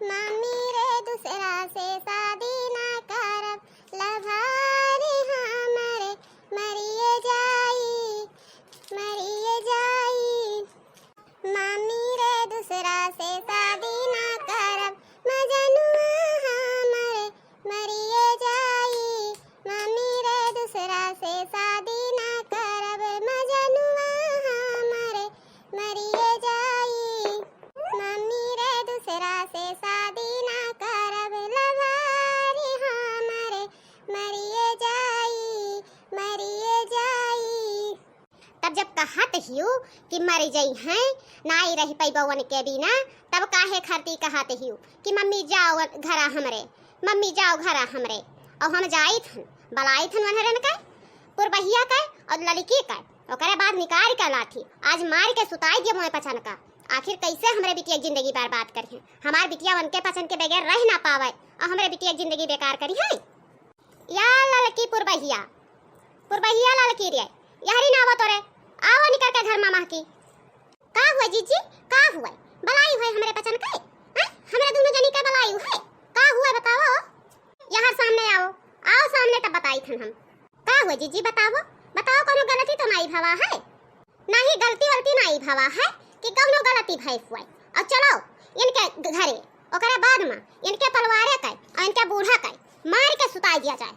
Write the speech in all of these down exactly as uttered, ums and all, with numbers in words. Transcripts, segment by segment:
मम्मी रे, दूसरा से शादी ना करब, लभारी हमरे मरिए जाई, मरिए जाई। मम्मी रे, दूसरा से शादी ना करब, मजनुआ हमरे मरिए जाई। मम्मी रे, दूसरा से शादी ना करब, मजनुआ हमरे मरिए जाई। मम्मी रे, दूसरा से शादी ना करब, लभारी हमरे मरिए जाई, मरिए जाई। तब जब कहत हियू कि मरि जइहैं, नाई रहि पइबो उनके बिना, तब काहे खरती कहत हियू कि मम्मी जाओ घरा हमरे, मम्मी जाओ घरा हमरे। अउ हम जाइत हन, बलाइत हन उन्हरन के, पुरबहिया के अउ ललकी के, ओकरे बाद निकारि के लाठी, आज मारि के सुताइ दियब मोए पचन का। आखिर कइसे हमरे बिटिया के जिंदगी बर्बाद करिहैं? हमार बिटिया उनके पचन के बगैर रहि ना पावै, अउ हमरे बिटिया के जिंदगी बेकार करिहैं। या ललकी पुरबहिया, पुरबहिया ललकी रे, यहरी ना आवो तोरे, आवो निकर के घर मा महकी। का हुआ जिज्जी, का हुआ? बलाइउ है हमरे पचन के? हैं? हमरे दुनो जनी के बलाइउ है? का हुआ बताओ? यहर सामने आवो, आओ सामने तब बताइत हन हम। का हुआ जिज्जी बताओ, बताओ कउनो गलती तो नाई भवा है? नाहीं, गलती वलती नाई भवा है कि कउनो गलती भई हुआ। अउ चलो इनके घरे, ओकरे बाद मा इनके पलवारे के अउ इनके बूढ़ा के मारि के सुताइ दिया जाए,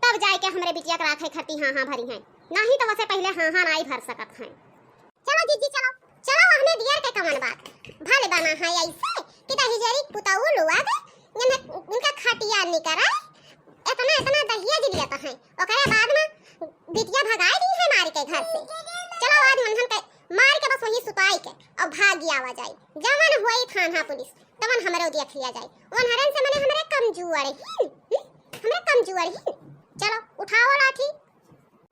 तब जाइके हमरे बिटिया के राखे खरती हाँ हाँ भरिहैं, नाहीं तो वसे पहिले हाँ हाँ नाई भर सकत हैं। चलो जिज्जी चलो, चलो हमरे दियर के कवन बात, भले बना है अइसे कि दहिजरी पुतऊ लुआ दे, इनका खटिया निकराए, एतना एतना दहेज लियत हैं, ओकरे बाद मा बिटिया भगाइ दिहैं मारि के घर से। चलो आज उन्हन के मारि के बस वहीं सुताइ के अउ भागि आवा जाई। जवन होई थाना पुलिस, तवन हमरो देख लिया जाई। उन्हरन से मने हमरे कमजोर ही, हम्म? हमरे कमजोर ही। चलो उठाओ लाठी।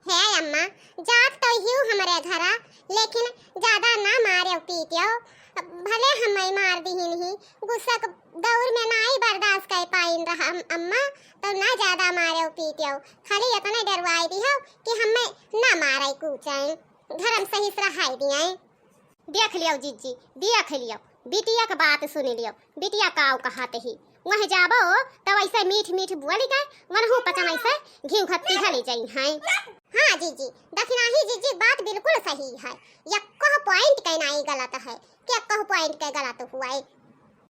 हे अम्मा, जात तो हिउ हमरे घरा, लेकिन ज्यादा ना मारेउ पीटेउ। भले हम्मै मार दिहिन ही, गुस्सा के दौर में नाई बर्दाश्त कर पाइन रहा अम-, अम्मा, तो ना ज्यादा मारेउ पीटेउ। खाली एतने डरवाइ दिहेउ कि हम्मै ना मारै कूचै, घर मा सही से रहाई दियै। देख लियो जिज्जी, देख लियो, बिटिया के बात सुनि लियो, बिटिया काउ कहत ही। वहीं जाबो तब अइसे मीठ मीठ बोलि के वनहू पचन अइसे घीव घत्ती घले जइहैं। हाँ जिज्जी, दखिनाही जिज्जी बात बिल्कुल सही है, यक्को point के नाई गलत है, कि यक्को point के गलत हुआ है।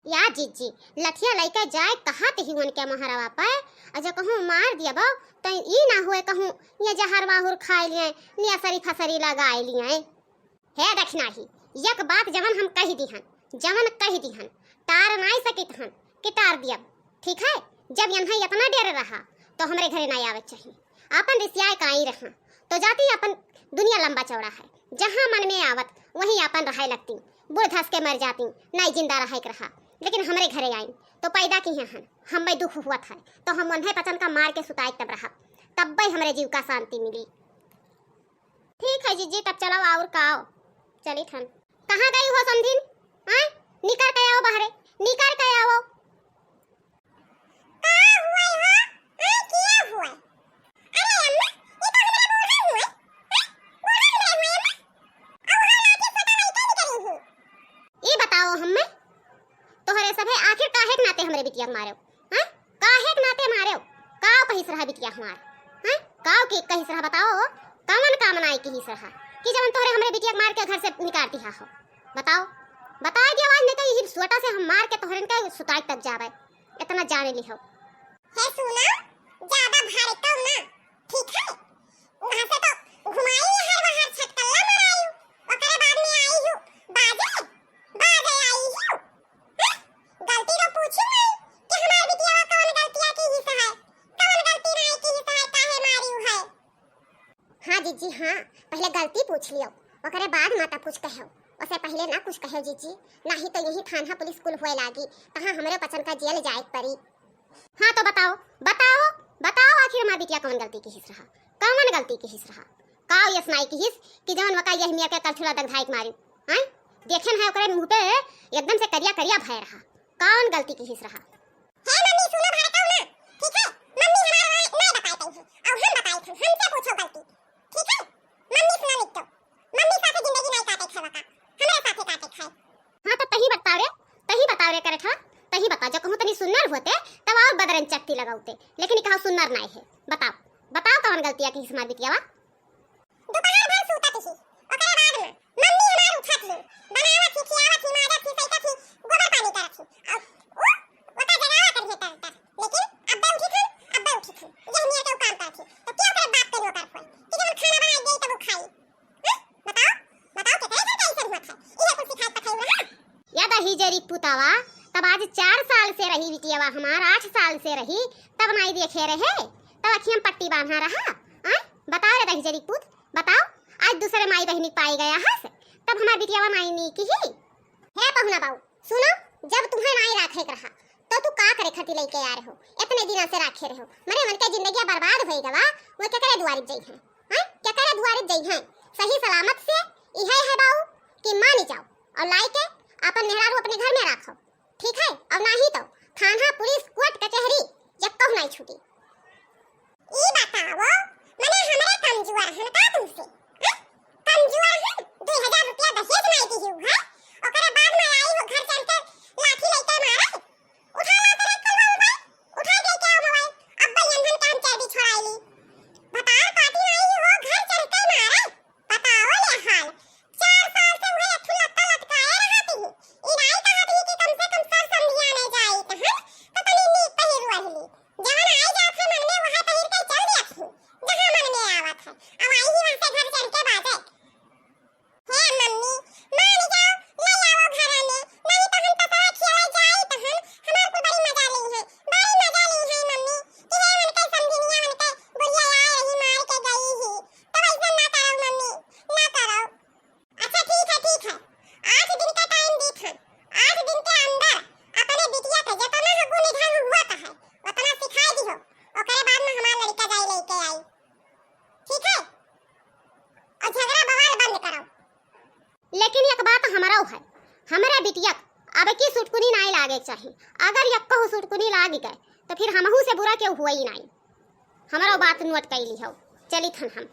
या जिज्जी, लठिया लइके जाए कहत ही उनके महरवा पे, अउ जे कहूँ मार दियबो, तो ई ना हुए कहूँ ये जहर माहुर खाइ लियै, नियसरी फसरी लगाइ लियै। हे दखिनाही, एक बात जवन हम कहि दिहन, जवन कहि दिहन, टार नाई सकित हन कि टार दियब, ठीक है? जब यन्है एतना डेर रहा, तो हमरे घरे नाई आवै चाहिए। आपन रिसियाए काई रहा, तो जाती आपन दुनिया लंबा चौड़ा है, जहाँ मन में आवत वहीं आपन रहै लगती, बुढ़ धस के मर जाती, नाई जिंदा रहै के रहा। लेकिन हमरे घरे आइन, तो पैदा किहे हन, हम्मै दुख हुअत है, तो हम उन्है पचन का मार के सुताइ तब रहब, तब्बै हमरे जीव का शांति मिली। ठीक है जिज्जी, तब चलो और काओ, चलित हन। कहाँ गई हो समधिन? हाँ, निकर के आओ बाहरे, निकर के आओ। का हुआ हो? हाँ, किया हुआ? अरे अम्मा, ये तो हमारा बूढ़ा हुआ। हाँ, बूढ़ा हमारा हुआ अम्मा। अब वहाँ लाठी सोटा लइके निकली हूँ। ई बताओ हम्मे, तोहरे सभे आखिर काहे के नाते हमरे बिटिया के मारेउ? हैं? काहे के नाते मारेउ? काउ कहिस रहा बिटिया हमार? हैं? काउ के कहिस रहा बताओ? कवन काम नाई कहिस रहा कि जवन तोहरे हमरे बिटिया के मार के घर से निकार दिहा हो? बताओ, बताइ दियो आज, नहीं तो यही सोटा से हम मार के तोहरन के सुताई तक जावे, इतना जाने लिहो। हे सुनो, ज्यादा भड़काओ ना, ठीक है? वहाँ से तो घुमाई हर बाहर छटकल्ला मरायू, ओकरे बाद में आई हूँ बाजे, बाजे आई हूँ। हैं? गलती तो पूछी नहीं कि हमार बिटिया कौन गलतिया की हिस्सा है, कौन गलती नहीं की हिस्सा है, काहे मारी है? हाँ जिज्जी, हाँ, पहिले गलती पूछ लियो, ओकरे बाद माता कुछ कहो। ओसे पहिले ना कुछ कहो जिज्जी, नाही तो यही थाना पुलिस कुल होए लागी, तहाँ हमरे पचन का जेल जाए के परी। हाँ तो बताओ, बताओ, बताओ आखिर हमार बिटिया कौन गलती किहिस रहा, कौन गलती किहिस रहा? काउ यस नाई किहिस कि जवन वका यह मिया के करछुला दगधाई के मारी? आय, देखेन है ओकरे मुँह पे एकदम से करिया करिया भय रहा, कौन गलती किहिस रहा? हे मम्मी, सुनो भड़काओ ना, ठीक है? मम्मी हमार वहाँ नहीं बताए तई है, और हम बताए थे, हमसे पूछो गलती, ठीक है? मम्मी सुना लिख दो, मम्मी साथे जिंदगी नहीं काटे खावा का, हमारे साथे काटे खाए। हाँ तो तही बताओ रे, तही बताओ रे करे ठा, तही बता जब कहूँ तनी सुन्नर होते, तब और बदरन चट्टी लगौते, लेकिन ई कहा सुन्नर नाई है। बताओ, बताओ कवन गलतिया किहिस हमार बिटियावा? दोपहर भर सूतत ही, ओकरे बाद में मम्मी हमार उठत ही, बनावत ही, खियावत ही, माजत ही, सैतत ही, गोबर पानी करत ही। और उ ओका जगावा करिहे तर तर। लेकिन अब्बे उठी थी, अब्बे उठी थी। यह नियर के उ काम करत ही। तो क्यों ओकरे बाप के नौकर होए कि जब खाना बनाई देई तब उ खाई? हैं? बताओ, बताओ केकरे घर का ऐसन होत है? इहे कुल सिखाए पठाई रहा। या दहिजरी पुतावा, तब आज चार साल से रही बिटियावा हमार, आठ साल से रही, तब नाई देखे रहे, तब अखियाँ में पट्टी बांधा रहा। आय? बताओ रे दहिजरी पूत, बताओ, आज दूसरे माई बहिनी पाई गया हस, तब हमार बिटियावा नाई नीक ही। हे पहुना बाऊ, सुनो, जब तुम्हें नाई राखे के रहा, तो तू का करे खातिर लेके आ रहे हो? इतने दिना से राखे रहे हो, मरे मन के जिंदगिया बर्बाद होई गवा, वो केकरे दुआरे जई हैं? हैं? केकरे दुआरे जई हैं? सही सलामत से इहे है बाऊ कि मानी जाओ और लाई के अपन मेहरारू अपने घर में राखो, ठीक है? और नाही तो थाना, पुलिस, कोर्ट, कचहरी, यक्कहु नाई छूटी। ई बताओ, मने हमरे कमजुआर हन का तुमसे? हैं? कमजुआर हन? दुई हजार रुपया दहेज नाई दिहू, हैं? ओकरे बाद में आई हो घर चल के लाठी लेके मारे? उठा ला तेरे कलवा मोबाइल, उठा के क्या मोबाइल? अब भाई अंधन काम चर्बी छोड़ाई ली। बताओ, काटी नाई हो घर चल के मारे? बताओ ले हाल। चार साल से उहे अथु लत्ता लटकाए रहत ही। ई नाई कहत ही कि कम से कम सर समधिया ने जाई तहन, तो तनी नीक पहिर रहली। जवन आई जात है मन में, वह पहिर के चल दियत ही, जहाँ मन में आवत है। अब आई ही वहाँ से घर चल के बाजे। हे मम्मी, मान जाओ, ले आओ घर में, नहीं तो हम पतवा खियावे जाई तहन, हमार कुल बड़ी मजा ली है, बड़ी मजा ली है मम्मी, कि हे उनके समधिनिया, उनके बुढ़िया आए रही, मार के गई ही, तो ऐसा ना करो मम्मी, ना करो। अच्छा ठीक है, ठीक है, आठ दिन का टाइम दीत हन, आठ दिन के अंदर अपने बिटिया के जितना गुण इधर हुआ का है, उतना सिखाई दिहो, ओकरे बाद में हमार लड़का जाई लेके आई, ठीक है? और झगड़ा बवाल बंद करो। लेकिन एक बात हमरो है, हमरे बिटिया के अब की सुटकुनी नाई लागे के चाही। अगर यक्कहु सुटकुनी लाग गए तो फिर हमहू से बुरा केहू हुआ ही नाई। हमरो बात नोट कैली हो, चलित हन हम।